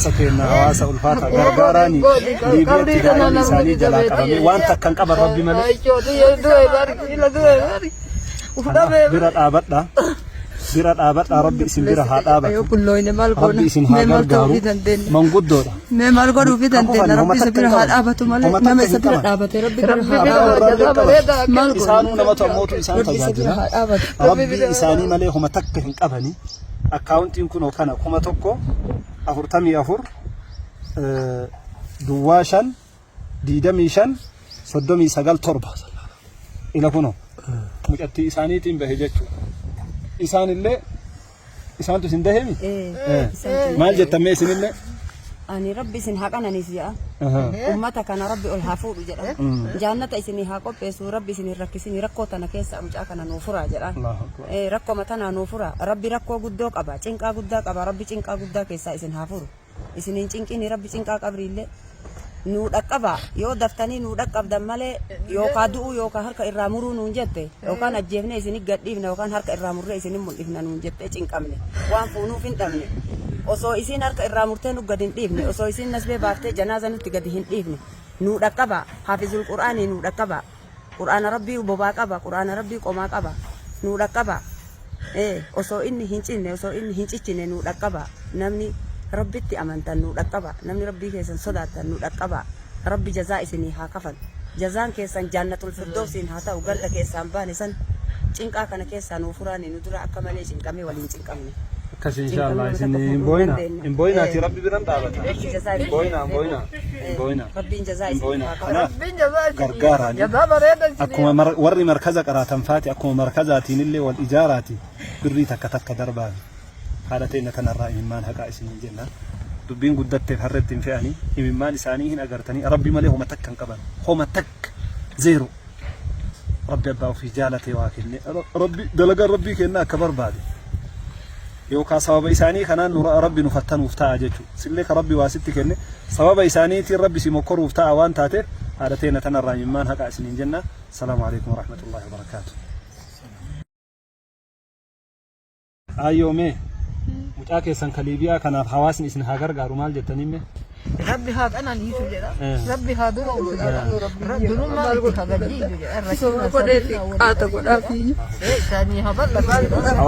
Hawaasa keenya hawaasa ulfaata gargaaraani Liibiyaatti daa'imni isaanii jalaa qabamee waan takka hin qaban rabbi malee. Kanaaf bira dhaabadha. Bira dhaabadha rabbi isin bira haa dhaabatu. Rabbi isin haa gargaaru. Manguddoodha. Mee maal godhuufi dandeenya rabbi isa bira haa dhaabatu malee nama isa bira dhaabate rabbi bira haa dhaabatu. Maal godhu? Isaanuu namatu ammootu isaan Rabbi isa bira tajaajila. haa dhaabatu. Rabbi isaanii malee homa takka hin qabani. Akkaawuntiin kunoo kana 1000 44 duwwaa 5 25 39 7 ila kunoo mucattii isaaniitiin bahe jechuudha. Isaanillee isaantu isin dahemi? Maal jettan mee isinillee? Ani rabbi isin haa qananiisu jedha. Ummata kana rabbi ol haa fuudhu jedha. Jaannata isinii haa qopheessu rabbi isin hin rakkisini rakkoo tana keessa mucaa kana nuu furaa jedha. Allahu Akbar. Rakkoma tanaa nuu furaa. Rabbi rakkoo guddoo qaba. Cinqaa guddaa qaba. Rabbi cinqaa guddaa keessaa isin haa furu. Isin hin cinqini rabbi cinqaa qabriillee. Nuu dhaqqabaa. Yoo daftanii nuu dhaqqabdan malee yookaa du'uu yookaa harka irraa muruu nuun jette yookaan ajjeefnee isin gad dhiifna yookaan harka irraa murree isin mul'ifna nuun jettee cinqamne. Waan fuunuuf hin dhabne. Osoo isiin harka irraa murtee nu gad hin dhiifne. Osoo isiin nasbee baaftee janaaza nutti gadi hin dhiifne. Nuu dhaqqabaa. Haafizul Qur'aanii nuu dhaqqabaa. Qur'aana Rabbii bobaa qaba. Qur'aana Rabbii qomaa qaba. Nuu dhaqqabaa. Ee, osoo inni hin cinne, osoo inni hin cichine nuu dhaqqabaa. Namni Rabbitti amantan nuu dhaqqabaa. Namni Rabbii keessan sodaattan nuu dhaqqabaa. Rabbi jazaa isinii haa kafalu. Jazaan keessan jaannatul firdowsiin haa ta'u. Ganda keessaan baane san cinqaa kana keessaa nuu furaani nu dura akka malee cinqamee waliin cinqamne. Akkas inshallah isin hin booyina hin booyinaati rabbi biran dhaabata. Hin booyina hin booyina hin booyina. Rabbiin jazaa Hin isinii booyina. haa kafalu. Kanaaf gargaaraani. Akkuma warri markaza qaraatan faati akkuma markazaatiin illee wal ijaaraati birrii takka takka darbaafi. Haadha teenna tanarraa imimmaan haqaa isiniin jenna. Dubbiin guddatteef harretti hin fe'anii imimmaan isaanii hin agartanii rabbi malee homa takka hin qaban. Homa takka zeero. Rabbi abbaa ofii jaalatee waa kenne. Rabbi dalagaan rabbii kenna akka barbaade. Yookaan sababa isaanii kanaan nu rabbi nu fattanuuf ta'a jechuudha. Sillee ka rabbi waa sitti kenne sababa isaaniitiin rabbi si mokkoruuf ta'a waan taateef haadha teenna tanarraa imimmaan haqaa isiniin jenna. Salaamu alaikum warahmatullahi wabarakaatu. Aayyoo mee mucaa keessan ka Liibiyaa kanaaf hawaasni isin haa gargaaru maal jettaniin mee? Rabbi haa qananiisu jedha. Rabbi haa duroomsu jedha. Durummaa itti haa gadhiisu jedha. Soma godheeti qaata godhaafi. Isaanii haa bal'atu jedha.